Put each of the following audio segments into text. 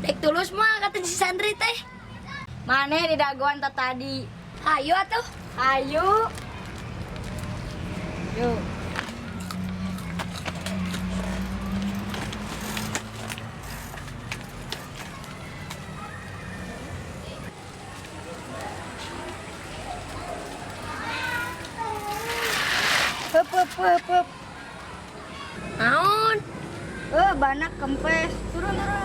Dek tulus mah kata si Sandri teh. Maneh di dagoan tadi. Ayo atuh. Ayo. Yuk. Hup, hup, hup, hup. Naon? Eh, banak kempes. Turun, turun.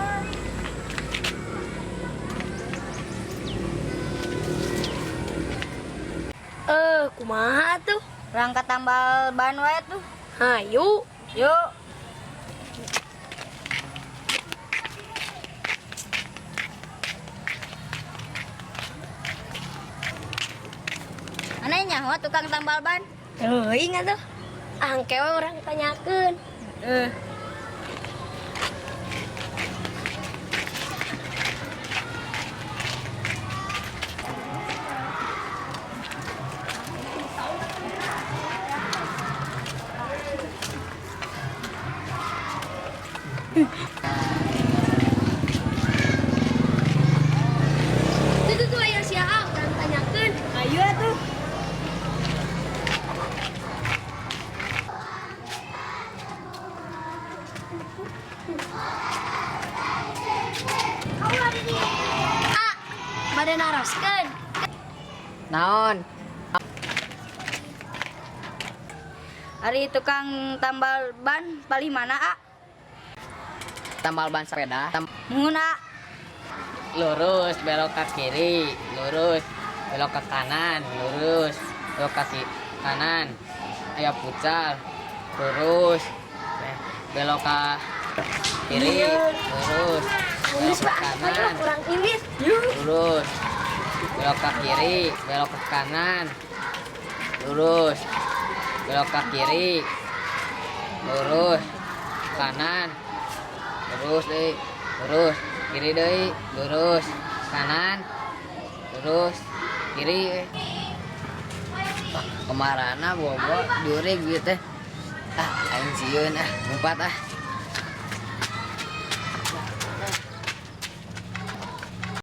Eh, kumaha tuh? Rangka tambal ban wae tuh. Hayu. Yuk. Mana nyaho tukang tambal ban? Teuing atuh. Angke we urang tanyakeun. Eh. Tuh tuh tuh aya si Aa urang tanyakeun. Ayo atuh. Ah, bade naroskeun. Naon? Ari tukang tambal ban palih mana, A? Tambal ban sepeda. Muhun, A. Lurus, belok ke kiri, lurus, belok ke kanan, lurus, belok ke kanan. Aya futsal, lurus, belok ke kiri, lurus, belok Geus ke Pak, ayo kanan, kurang ilis. Lurus, belok ke kiri, belok ke kanan, lurus, belok ke kiri, lurus, kanan, lurus deui, lurus, kiri deui, lurus, kanan, lurus, kiri. Kemarana bobo jurig gitu teh. Ah, aing sieun ah, ngupat ah.